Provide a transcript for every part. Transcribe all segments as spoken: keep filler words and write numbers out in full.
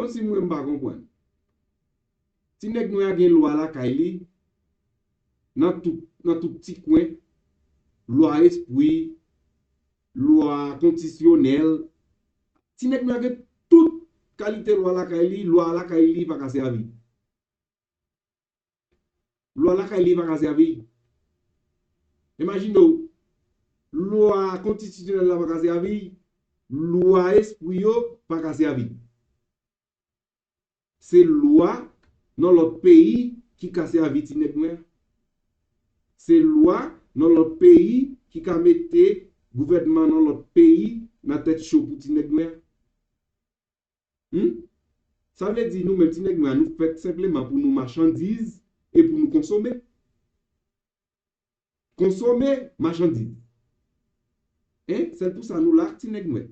Kòmsi mwen m pa konprann. Ti nèg nwè a gen lwa lakay li, nan tout, nan tout ti kwen, lwa espri, lwa konstisyonèl. Ti nèg nwè a gen tout kalite lwa lakay li, lwa lakay li pa ka sèvi. Lwa lakay li pa ka sèvi. Imajine w, lwa konstitisyonèl la pa ka sèvi, lwa espri yo pa ka sèvi. Se lwa nan lòt peyi ki ka sèvi ti nèg nwè. Se lwa nan lòt peyi ki ka mete gouvènman nan lòt peyi nan tèt cho pou ti nèg nwè. Hmm? Sa vle di nou menm ti nèg nwè a, nou fèt senpleman pou nou machandiz e pou nou konsome. Konsome machandiz. Hein? Sèl pou sa nou la, ti nèg nwè.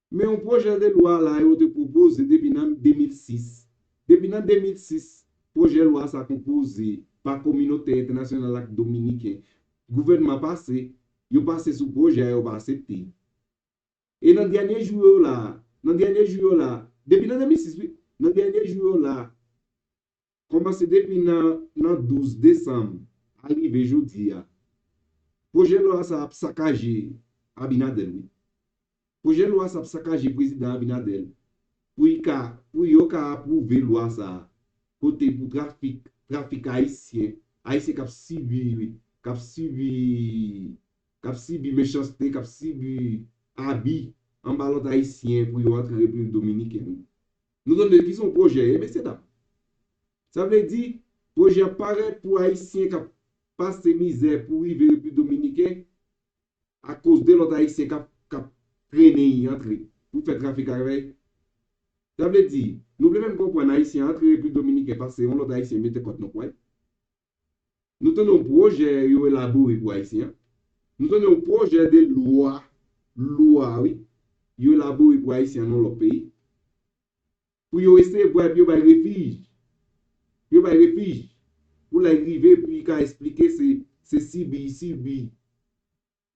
Men yon pwojè de lwa la yo te pwopoze depi nan de mil sis. Depi nan de mil sis, pwojè lwa sa konpoze pa kominote entènasyonal ak dominiken. Gouvènman pase, yo pase sou pwojè a, yo pa aksepte. E nan dènye jou yo la, nan dènye jou yo la, depi nan de mil sis, wi, nan dènye jou yo la, kòmanse depi nan, nan douz desanm, arive jodi a, pwojè lwa sa ap sakaje Abinader, wi. Pwojè lwa sa ap sakaje prezidan Abinader pou y ka, pou yo ka apwouve lwa sa a, kote pou trafik, trafik ayisyen, ayisyen k ap sibi, k ap sibi, k ap sibi mechanste, k ap sibi abi anba lòt ayisyen pou yo antre Repiblik Dominikèn. Nou tande ki se yon pwojè ye, mesye dam. Sa vle di, pwojè ap parèt pou ayisyen k ap pase mizè pou rive Repiblik Dominiken akoz de lòt ayisyen k ap, k ap trennen y antre pou fè trafik avè y. Sa vle di, nou vle fè n konprann ayisyen antre Repiblik Dominiken paske yon lòt ayisyen mete kòd nan pwa y. Nou tande yon pwojè yo elabore pou ayisyen an. Nou tande yon pwojè de lwa, lwa, wi, yo elabore pou ayisyen an nan lòt peyi. Pou yo resevwa epi yo bay refij. Yo bay refij. Pou lè y rive, pou y ka esplike se, se sibi, y sibi,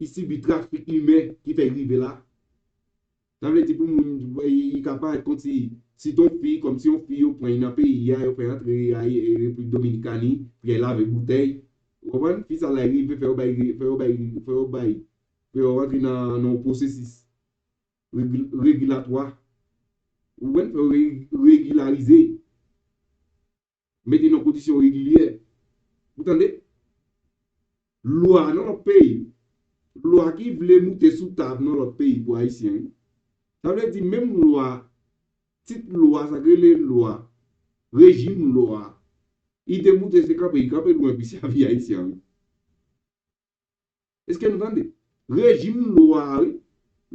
y sibi trafik imen ki fè y rive la. Sa vle di pou moun, y, y ka parèt kòmsi, si t on fi, kòmsi yon fi yo pran y nan peyi a, yo fè antre a, e, Repiblik Dominikani, pou y al lave boutèy. Ou konprann? Fi sa la rive, fè yo bay, fè yo bay, fè yo bay, fè yo rantre nan, nan yon pwosesis regi-, regilatwa. Ou konprann? Fè yo re-, regilarize. Mete nan kondisyon regilyè. Ou tande? Lwa nan lòt peyi. Lwa ki vle moute sou tab nan lòt peyi pou ayisyen. Sa vle di menm lwa, tit lwa, sa k rele lwa, rejim lwa, li te moute se kanpe, li kanpe lwen pou sèvi ayisyen an. Èske nou tande? Rejim lwa a, wi.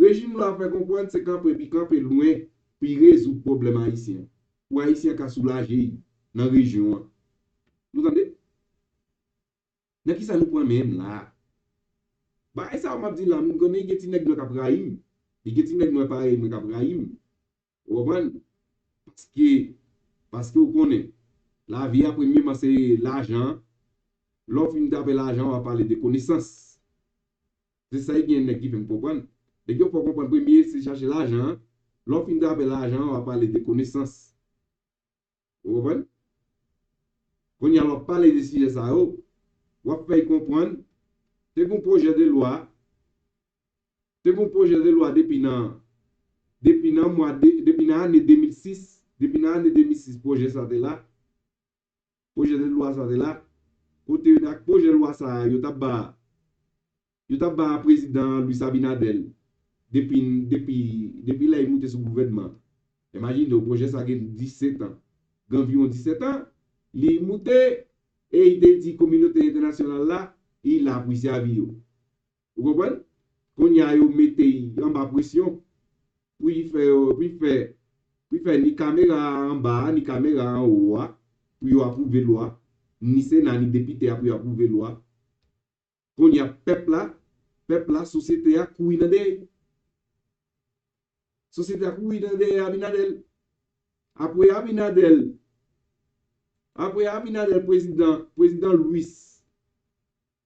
Rejim lwa a fè konprann se kanpe, li kanpe lwen pou y rezoud pwoblèm ayisyen an. Pou ayisyen an ka soulaje y nan rejyon an. Nou tande? Nan kisa nou pran men n la? Bagay sa yo m ap di la, m konnen gen ti nèg nwè k ap rayi m. E gen ti nèg nwè parèy mwen k ap rayi m. Ou konprann? Paske, paske ou konnen, lavi a premyeman se lajan. Lè w fin tape lajan, w ap pale de konesans. Se sa ki gen nèg ki fè m konprann. Nèg yo fè w konprann premye se chache lajan. Lè w fin tape lajan, w ap pale de konesans. Ou konprann? Kounye a lè w ap pale de sijè sa yo, w ap fè y konprann, te gen yon pwojè de lwa, te gen yon pwojè de lwa depi nan, depi nan mwa de, depi nan ane de mil sis, depi nan ane de mil sis pwojè sa te la, pwojè de lwa sa te la, kote ak pwojè lwa sa a, yo t ap ba, yo t ap ba prezidan Luis Abinader depi, depi, depi lè li moute sou gouvènman. Imajine w, pwojè sa gen disèt an. Gen anviwon disèt an, li moute e li te di kominote entènasyonal la, li la pou l sèvi yo. Ou konprann? Kounye a yo mete y anba presyon pou y fè yo, pou y fè, pou y fè ni kamera a anba a, ni kamera a anwo a, pou yo apwouve lwa, ni sena, ni depite a pou yo apwouve lwa. Kounye a pèp la, pèp la, sosyete a kouri nan dèyè. Sosyete a kouri nan dèyè Abinader. Apre Abinader, apre Abinader, prezidan, prezidan Luis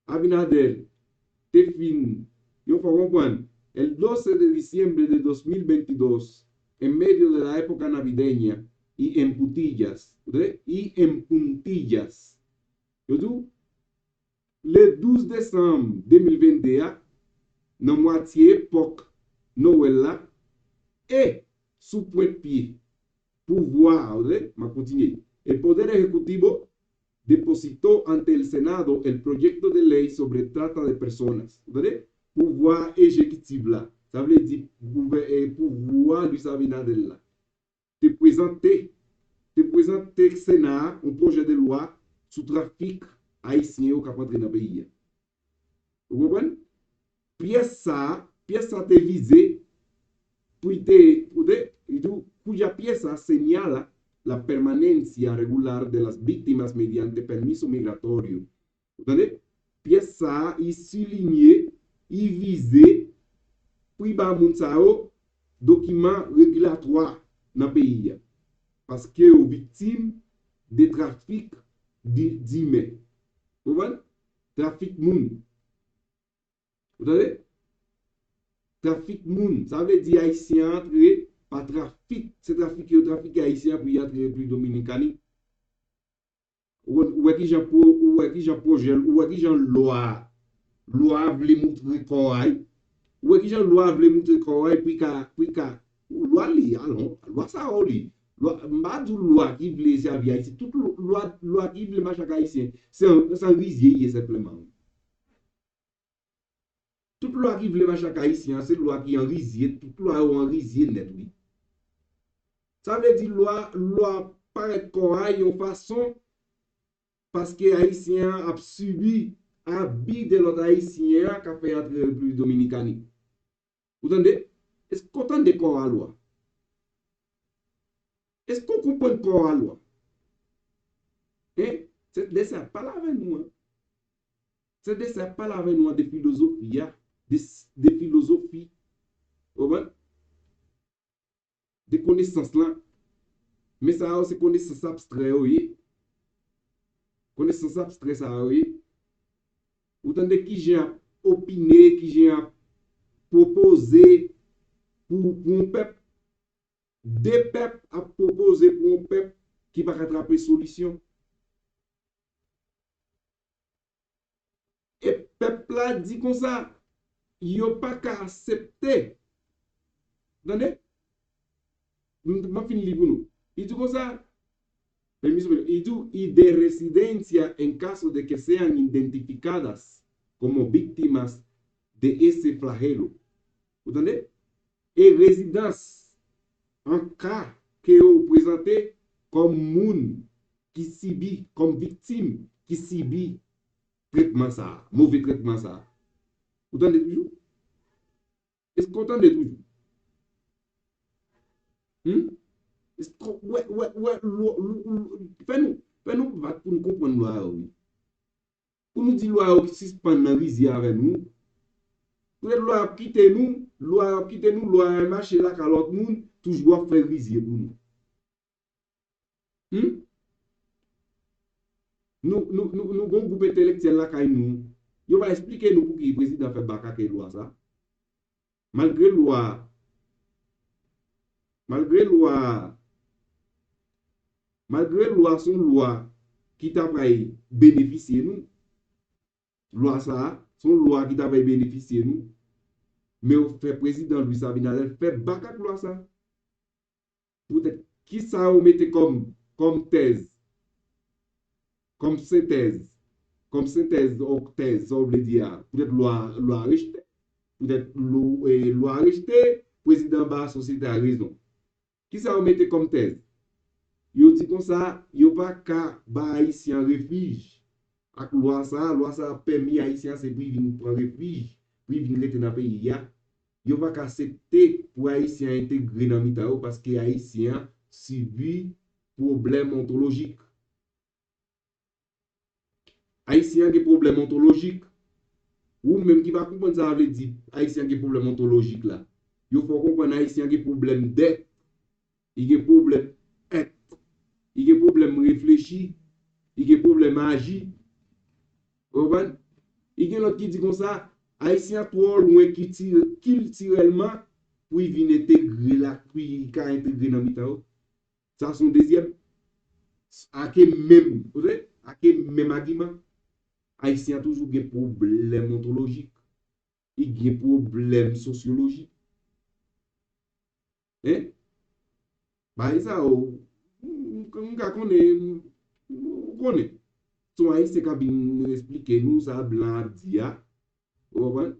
Abinader te fin, yo fè w konprann, el doce de diciembre de dos mil veintidós, en medio de la época navideña y en puntillas, ou tande? Y en puntillas. Yo di w, le douz desanm de mil vennde a, nan mwatye epòk Nowèl la, e sou pwent pye pouvwa, ou tande? M ap kontinye. El Poder Ejecutivo depositó ante el Senado el proyecto de ley sobre trata de personas. Ou tande? Pouvwa egzekitif la. Sa vle di pouvwa, eh, pouvwa Luis Abinader la. Te prezante, te prezante Sena a yon pwojè de lwa sou trafik ayisyen yo k ap antre nan peyi a. Ou konprann? Pyès sa a, pyès sa a te vize pou l te, pou te, li di w, cuya pieza señala la permanencia regular de las víctimas mediante permiso migratorio. Ou tande? Pyès sa a, li silinye, li vize pou li ba moun sa yo dokiman regilatwa nan peyi a. Paske yo viktim de trafik di, dimen. Ou konprann? Trafik moun. Ou tande? Trafik moun. Sa vle di Ayisyen an antre pa trafik. Se trafik yo trafike Ayisyen an pou y antre Repiblik Dominikani. Ou wè, ou wè kijan pwo-, ou wè kijan pwojè, ou wè kijan lwa, lwa vle moutre kò a, wi. Ou wè kijan lwa vle moutre kò a, wi, pou y ka, pou y ka, lwa li, alon, lwa sa yo li. Lwa, m pa di w lwa ki vle sèvi Ayiti, tout lwa, lwa ki vle mache ak Ayisyen, se an, se an rizye ye senpleman, wi. Tout lwa ki vle mache ak Ayisyen an, se lwa ki an rizye, tout lwa yo an rizye nèt, wi. Sa vle di lwa, lwa parèt kò a yon fason paske Ayisyen an ap sibi abi de lòt Ayisyen an k ap fè antre Repiblik Dominikani. Ou tande? Èske w tande kò a lwa? Èske w konprann kò a lwa? Hein? Se de sa ap pale avè nou an. Se de sa ap pale avè nou an de filozofi a, de, de filozofi. Ou konprann? De konesans lan. Men sa yo se konesans abstrè yo ye. Konesans abstrè sa yo ye. Ou tande kijan y ap opine, kijan y ap pwopoze pou, pou yon pèp. De pèp ap pwopoze pou yon pèp ki pa ka trape solisyon. E pèp la di konsa, yo pa ka aksepte. Tande? M, m ap fin li pou nou. Li di konsa, permiso, li di, y de residencia en caso de que sean identificadas como víctimas de ese flagelo. Ou tande? E rezidans an ka ke yo prezante kòm moun ki sibi, kòm viktim ki sibi tretman sa a, move tretman sa a. Ou tande toujou? Èske w tande toujou? Hmm? Èske w, wè, wè, wè, lwa, lwa, lwa, fè nou, fè nou bat pou nou konprann lwa yo, wi. Pou nou di lwa yo sispann nan rizye avè nou. Poutèt lwa yo ap kite nou, lwa yo ap kite nou, lwa yo al mache lakay lòt moun, toujou ap fè rizye pou nou. Hmm? Nou, nou, nou, nou gon gwoup entelektyèl lakay nou. Yo pa eksplike nou pouki prezidan fè bak ak lwa sa. Malgre lwa, malgre lwa, malgre lwa se yon lwa ki ta pral benefisye nou, lwa sa a, se yon lwa ki ta pral benefisye nou, men yo fè prezidan Luis Abinader fè bak ak lwa sa. Poutèt, kisa yo mete kòm, kòm tèz, kòm sentèz, kòm sentèz, ok, tèz, sa w vle di a? Poutèt lwa, lwa rejte. Poutèt lwa, eh, lwa rejte, prezidan ba sosyete a rezon. Kisa yo mete kòm tèz? Yo di konsa, yo pa ka ba Ayisyen an refij. Ak lwa sa a, lwa sa a pèmi Ayisyen an se pou y vin pran refij, pou y vin rete nan peyi a. Yo pa ka aksepte pou Ayisyen an entegre nan mitan yo paske Ayisyen an sibi pwoblèm ontolojik. Ayisyen an gen pwoblèm ontolojik. Ou menm ki pa konprann sa a vle di Ayisyen an gen pwoblèm ontolojik la, yo fè w konprann Ayisyen an gen pwoblèm dèt. Li gen pwoblèm èt. Li gen pwoblèm reflechi. Li gen pwoblèm aji. Ou konprann? Li gen lòt ki di konsa, Ayisyen an twò lwen kilti-, kiltirèlman pou y vin entegre la, pou y ka entegre nan mitan yo. Sa se yon dezyèm. Ake menm, kote? Ake menm agiman. Ayisyen an toujou gen pwoblèm ontolojik. Li gen pwoblèm sosyolojik. Hein? Bagay sa yo, m, m ka konnen, m, ou konnen. Se yon Ayisyen k ap vin esplike nou sa blan ap di a. Ou konprann?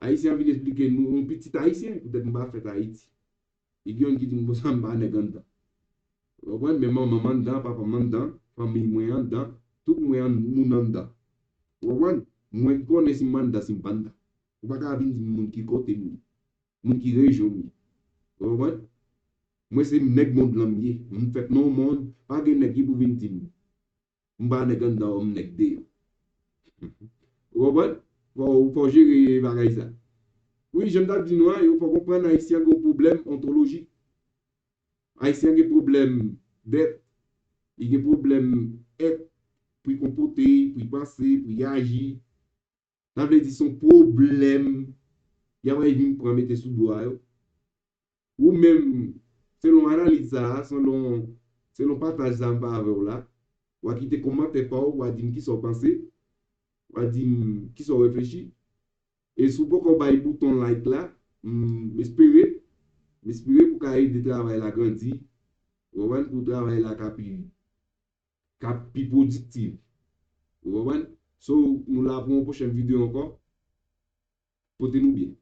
Ayisyen ap vin esplike nou, yon pitit Ayisyen, poutèt m pa fèt Ayiti. Li gen youn ki di m konsa m pa nèg anndan. Ou konprann? Men manman m anndan, papa m anndan, fanmi mwen anndan, tout mwen an, moun anndan. Ou konprann? Mwen ki konnen si m anndan, si m pa anndan. Ou pa ka vin di m moun ki kote m ye, moun ki rejyon m ye. Ou konprann? Mwen se nèg mond lan m ye. M fèt nan yon mond, pa gen nèg ki pou vin di m. M pa nèg anndan, m nèg deyò. Ou konprann? Fò, fò jere bagay sa. Wi, jan m t ap di nou an, yo fò konprann Ayisyen gen yon pwoblèm ontolojik. Ayisyen gen pwoblèm dèt, li gen pwoblèm èt, pou y konpòte, pou y panse, pou y aji. Sa vle di se yon pwoblèm y ap al vin pran mete sou do a yo. Ou menm, selon analiz sa a, selon, selon pataj sa a m fè avè w la, w a kite kòmantè pa w, w a di m kisa w panse, w a di m kisa w reflechi. E si w poko bay bouton like la, m espere, m espere pou ka ede travay la grandi, ou konprann, pou travay la ka pi, ka pi pwodiktiv. Ou konprann? So, nou la pou yon pwochèn videyo ankò. Pote nou byen.